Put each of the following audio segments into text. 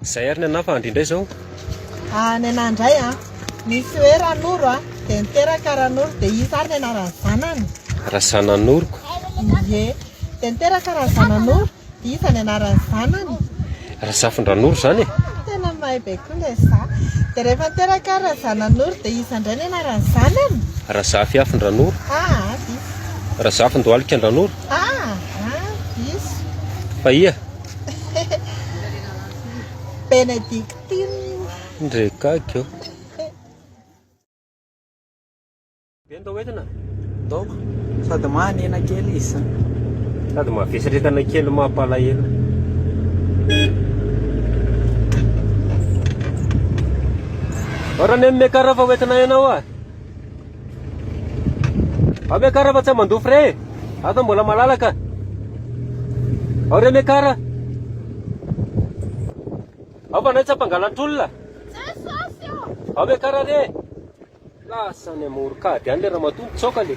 Zay ary ny anah fa andry indray zao. Ah, ny anah indray an, misy hoe Ranoro an, dia niteraka Ranoro dia iza ary ny anaran'ny zanany? Razananoroko. Ie, dia niteraka Razananoro, dia iza ny anaran'ny zanany? Razafindranoro zany e. Tena mahay be koa ilay za. Dia rehefa niteraka ary Razananoro dia iza indray ny anaran'ny zanany? Razafiafindranoro. Ah, diso. Razafindohalikandranoro. Ah, ah, diso. Fa ia? Benedictine. Ndre gaga eo. Be ndao entina. Ndao. Sady mahanena kely izy zany. Sady mavesatra entana kely mampalahelo. Ao raha miakara fa hoentina ianao ah. Ao miakara fa tsy mandoa frais. Ato mbola malalaka. Ao re miakara. Ao fa anay tsy hampangalatr'olona. Ao miakara re. Lasa any amoron-kady any le ramatoa nitsoaka le.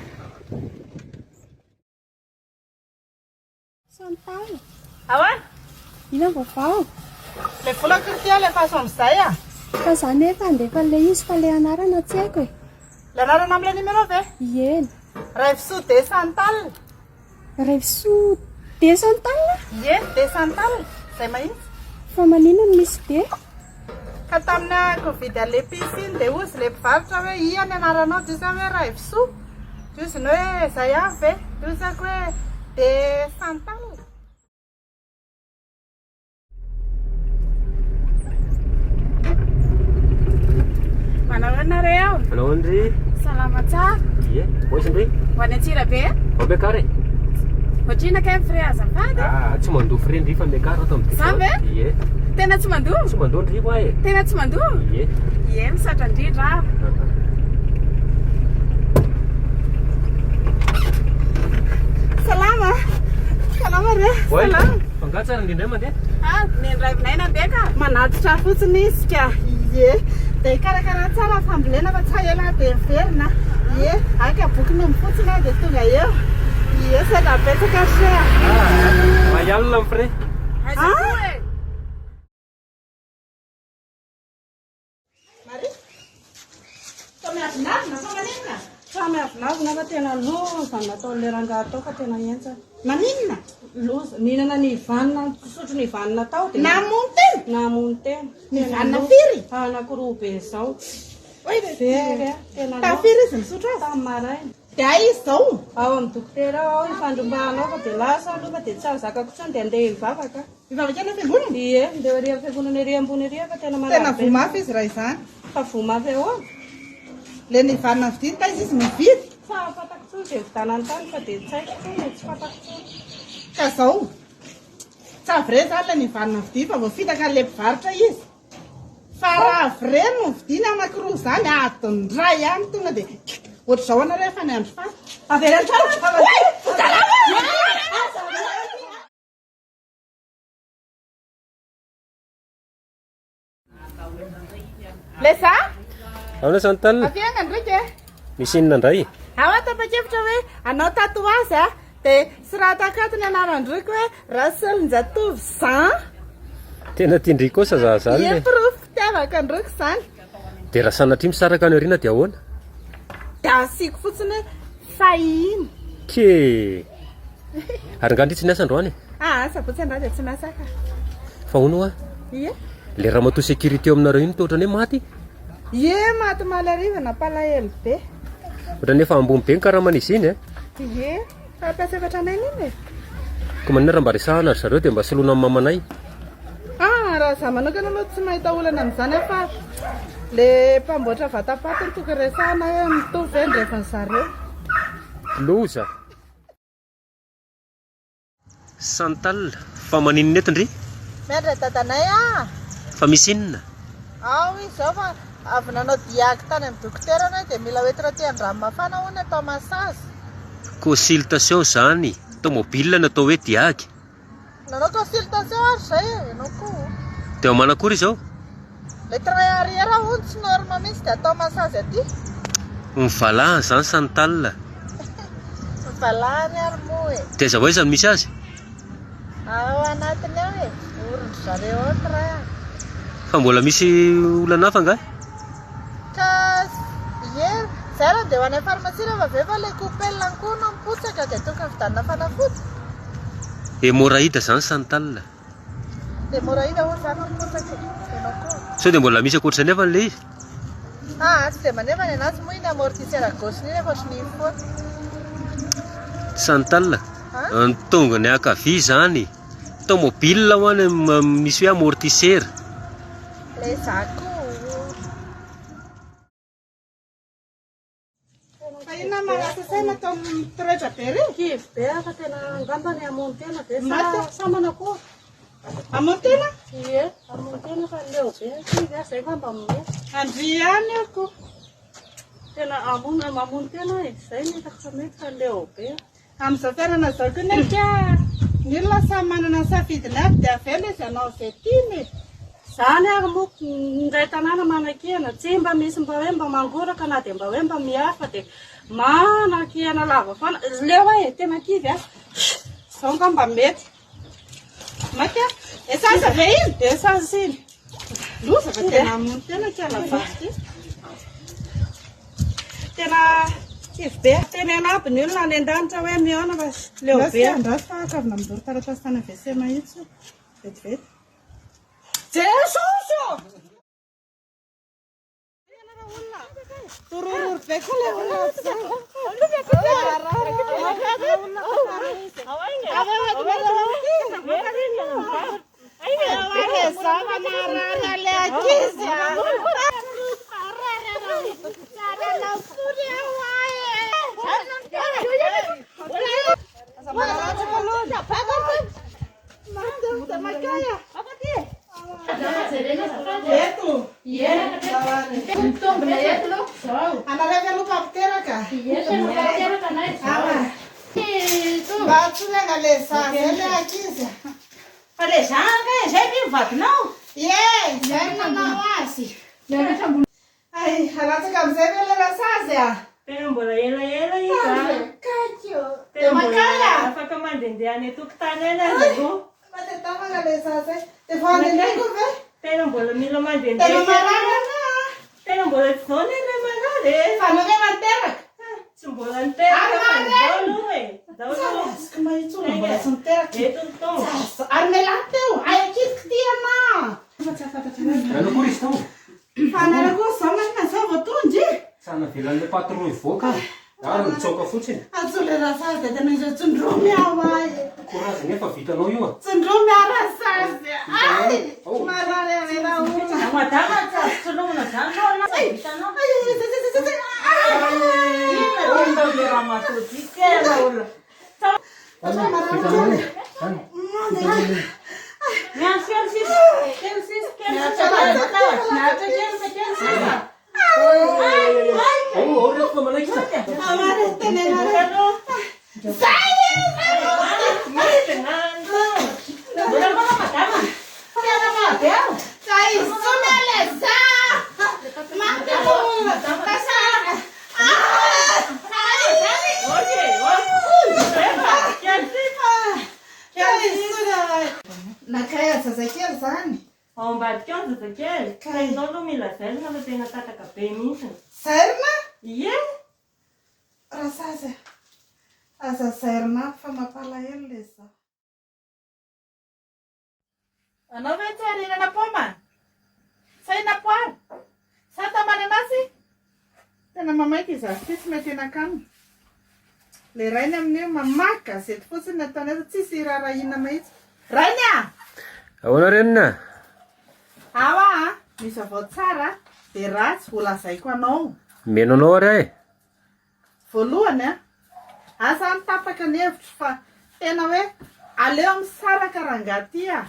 Chantal. Awa. Inona ny vaovao? Le volako ry tia alefaso amizay a. Fa za nefa handefa an'ilay izy fa ilay anarana tsy haiko e. Le anarana amle numéro ve? Ieny. Raivosoa de Chantal. Raivosoa de Chantal? Ie, de Chantal. Zay mahitsy. Fa maninona no misy de? Ka tamin'ny aho nividy an'ilay puce iny dia hozy ilay mpivarotra hoe ia ny anaranao dia hozy aho hoe Raivosoa dia hozy ny hoe izay avy ve dia hozy aho hoe de Chantal. Manao ahoana nareo? Manao ahoana ry? Salama tsara. Ie, ho aiza ndry? Ho any Antsirabe. Ao Bekara e. Ohatrina kay ny frais azafady? Ah, tsy mandoa frais ndry fa miakara ato amin'ny Zany ve? Ie. Tena tsy mandoa? Tsy mandoa ndry hoa e. Tena tsy mandoa? Ie. Ie, misaotra indrindra aho. Salama. Salama re. Salama. Fa nga tsara ndry indray mandeha? Ah, nendrivonay nandeha ka. Manatitra fotsiny izy ka. Ie. Dia karakara tsara ny fambolena fa tsy hay ela dia miverina. Ie, haka bokin'omby fotsiny aho dia tonga eo. Ie, sendra betsaka ry se a. Iray alina ny frais. Aiza koa e? Maria, toa miavonavona fa maninona? Toa miavonavona fa tena loza ny nataon'ilay rangahy tao fa tena henjana. Maninona? Loza, nihinana ny vanona, nisotro ny vanona tao dia. Namono tena? Namono tena. Ny vanona firy? Anankiroa be izao. Oy ve Very a, tena loza. Tamin'ny firy izy nisotro azy? Tamin'ny maraina. Dia aiza izy izao? Ao amin'ny dokotera ao, ao ifandrombahana ao fa dia lasa aloha fa dia tsy ahazakako intsony dia andeha hivavaka. Hivavaka any am-piangonana? Ie, andeha ery amin'ny fiangonana ery ambony ery fa tena marary Tena be. voa mafy izy raha izany. Fa voa mafy ahoana? Ilay nivanona nividy taiza izy no nividy? Tsy fantako intsony izay nividanany tany fa dia tsy haiko intsony e, tsy fantako intsony. Ka izao, tsy vrai izany ilay nivanona nividy fa voafitaka an'ilay mpivarotra izy. Fa raha vrai no vidiana anakiroa izany adiny iray ihany tonga dia ohatr'izao anareo efa niandry faty. Avereno tsara ny vava. Lesa? Ahoana Chantal? Avy any Andrika e. Misy inona indray? Aho tapa-kevitra hoe hanao tatouage a, dia soratako ato ny anaran-droiko hoe Rasolonjatovo Jean. Tena tian-dry kosa za zany Ie, le. porofo fitiavako an-droiko izany. Dia raha sanatria misaraka any aoriana dia ahoana? Dia asiako fotsiny hoe fahiny. Ke. Ary nga ndry tsy niasa androany e? Aa, sabotsy androany dia tsy miasa ka. Fa hono hoa? Ie. Le ramatoa sécurité eo aminareo iny toa ohatran'ny hoe maty? Ie, maty omaly hariva, nampalahelo be. Ohatran'ny efa ambony be ny karaman'izy iny e? Ie, fa mpiasa efa tranainy iny e. Koa maninona raha mba resahana ry zareo dia mba soloina amin'ny mamanay? Ah, raha za manokana aloha tsy mahita olana amin'izany aho fa le mpamboatra vatapaty no tokony resahana hoe mitovy ve ny revin'ny zareo. Loza! Chantal, fa maninona eto ndry? Miandry an'i dadanay ah! Fa misy inona? Ao izy izao fa avy nanao diag tany amin'ny dokotera anay dia mila hoentina aty Andranomafana hono atao massage. Consultation izany, tomobile no atao hoe diag. Nanao consultation ary zay e, ianao koa o. Dia ao manakory izao? Le train arrière hono tsy norme mihitsy dia atao massage aty. Mivalahana izany Chantal. Mivalahana ary moa e. Dia aiza ho aiza no misy azy? Ao anatiny ao e, orin-dry zareo ao train. Fa mbola misy olana hafa angaha? Ka ie, zay raha andeha ho any pharmacie rehefa avy eo fa le coupelle koa no mipotsaka dia tokony vidianina fanafody. Hémorraïde zany Chantal. Hémorraïde hono zany no mipotsaka e, ianao koa. Sao dia mbola misy ankoatr'izay nefa ilay izy? Aa tsy dia manefa ny anazy moa iny amortisseur à gauche iny efa ohatry ny iny foana. Chantal, ny tongony ankavia zany, tomobile ho'a ny misy hoe amortisseur. Le za koa. Fa inona no mahalasa saina atao mitoretra be re? Kivy be aho fa tena angamba ny hamono tena ve sa Maty? sa manakory? Hamono tena? Ie, hamono tena fa leo be, kivy aho zay angamba no mety. Andry ihany io ko. Tena hamono mamono tena e, zay no hitako fa mety fa leo be aho. Amin'izao fiainana izao koa nefa ny olona samy manana ny safidiny aby dia avela izy hanao izay tiany e. Zany ary moa ny iray tanàna manakihana, tsy mba misy mba hoe mba mangoraka na dia mba hoe mba miaro fa dia manakihana lava foana. Leo aho e, tena kivy aho. Izao angamba mety. Maty a! Essence ve iny? Essence iny. Loza fa tena hamono tena ity anabavy ity. Tena kivy be. Teneno aby ny olona any an-danitra hoe mihaona fa leo be. Andraso fa akavina midoro taratasy tany WC mahitsy io. Vetivety. Jesosy ô! Torororo be koa ilay olona izao. Eto. Mitombina eto aloha izao. Anareo ve aloha mpampiteraka? Ie, tena mpampiteraka anay izao. Mba antsoy anga le zaza zay le ankizy. Fa le zanaka e, zay ve ny vadinao? Ie, zay no nanao azy. Hay, alatsaka amizay ve le rasazy a? Tena mbola elaela izy a. Kaiky ô. Tena mbola Makay a. afaka mandehandeha any an-tokotany any aza aloha. Mandeha le zaza e. Dia vao handehandeha koa ve? Tena mbola mila mandehandeha. Tena marary ana a. Tena mbola tsy izao anie ilay marary e. Fa anao ve efa niteraka? Tsy mbola niteraka fa Ary izao aloha e. Izao Tsy aloha. azoko mahitsy olona mbola tsy niteraka. Eto ny tonga. Tsy azo. Ary mialà teo. Hay ankizy kitihana. Fa tsy hahafantatra anazy. Nanao akory izy tao? Fa anareo koa zao manina zao vao tonga e! Tsy navelan'ilay patron hivoaka ary nitsoaka fotsiny. Antsoy le rasazy dia tena izy hoe tsindromy aho ay e! Courage nefa vitanao io a! Tsindromy aho rasazy ay! Marary avela olona. Madama tsy azo tsindromina zany aloha na Ay! vitanao. Ay ay ay ay ay ay! Inona ty ataon'ilay ramatoa ty? Tena olona. Vitanao io. Zany. Miandry kely sisa. Kely sisa, kely sisa. Miaritra kely fa kely sisa. Ao, ao reto fa manaikitra. Amare tenenareo. Zay e! Mbola mbola madama. Tena mahabe aho. Zay intsony le za! Maty olona. Tasa. Ok, ok. Kely sisa. Nakay zazakely zany. Ao ambadika ao ny zazakely. Ka ianao aloha mila zairina fa tena tataka be mihitsy. Zairina? Ie. Rasazy a. Aza zairina fa mampalahelo le za. Anao ve tsy ary hihinana paoma? Sa hihinana poara? Sa atao mananasy? Tena mamaika izaho ity tsy mety hihinan-kanina. Le rainy amin'io mamaky gazety fotsiny ny ataony aza tsisy iraharahiana mihitsy. Rainy a! Ahoana reniny a? Ao a! Misy vaovao tsara dia ratsy ho lazaiko anao. Mino anao ary aho e! Voalohany a! Aza any tapaka ny hevitro fa tena hoe aleo misaraka rangahy ty a!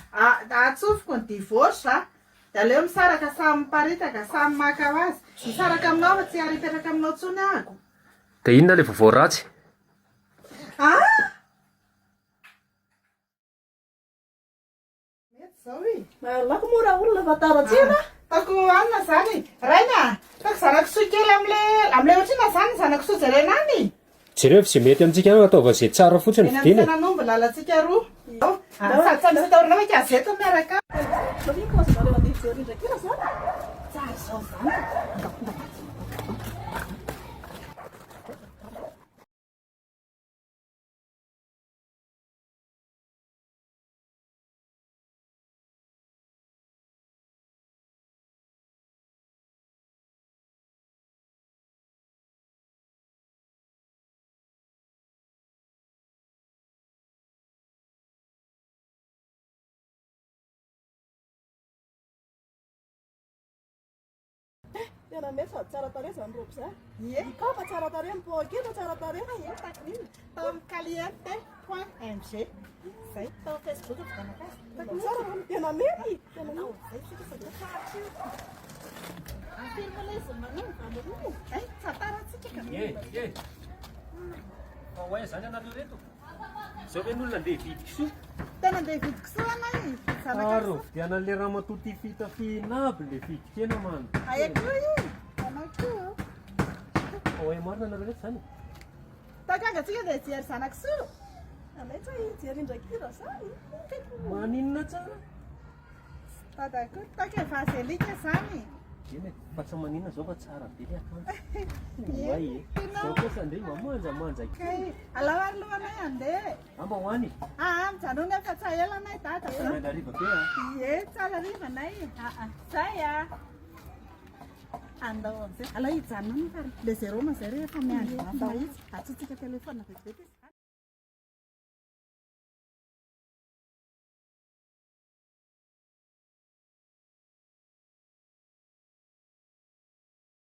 Atsofoko ny divorce a! De aleo misaraka samy miparitaka samy maka ho azy. Hisaraka aminao fa tsy ary hipetraka aminao tsony ahako. De inona le vaovao ratsy? Ah! Mety zao e. Alako moa raha olona fa tara tsena. Ataoko hanina zany. Rainy a! Ataoko zanakisoa kely amle amle ohatrina zany zanakisoa jerena any. Jereo fa ze mety amintsika any ataova ze tsara fotsiny Eny vidiana e. amin'ny lalantsika roa. Sady tsy misy atahorana fa gazety miaraka. hijery indrakira zany. Tsara izao zany. Andao, andao. Tena mety sady tsara tarehy izany robe izany. Ie. Ny kapa tsara tarehy, ny poketra tsara tarehy. Ie, takin'iny. Tao amin'ny caliente point mg. Zay, tao Facebook vidianako azy. Tsara zany, tena mety. Tena mety. Zay tsika sao dia faritra io. Afirma ilay izy manova aloha. Ay, tsantarantsika ka. Ye, ye. Fa ho aiza zany ianareo reto? Zao ve ny olona andeha hividy kisoa? Tena andeha hividy kisoa anay. Zanaka Ary kisoa. vidianan'ilay ramatoa ty fitafiana aby le vidin-kena man. Aia koa io. Anao koa. Fa ho aiza marina anareo reto zany? Takanga tsika dia hijery zana-kisoa. Alay tsa hijery indrakira zany. Maninona tsara? Dada koa taka vaseline zany. Eny e, fa tsy maninona zao fa tsara be le akanjo. Oay e. Zao kosa ndray mba manjamanja kely. Kay, alao ary aloha anay andeha. Amba ho any. Ah, mijanona efa tsy ela anay dada. Miandry hariva be a. Ie, tsara hariva anay. Ah, ah, zay ah. Andao amizay. Alao hijanona fa le zéro mazay rehefa miandry mafy mahitsy. Antsointsika téléphone vetivety izy.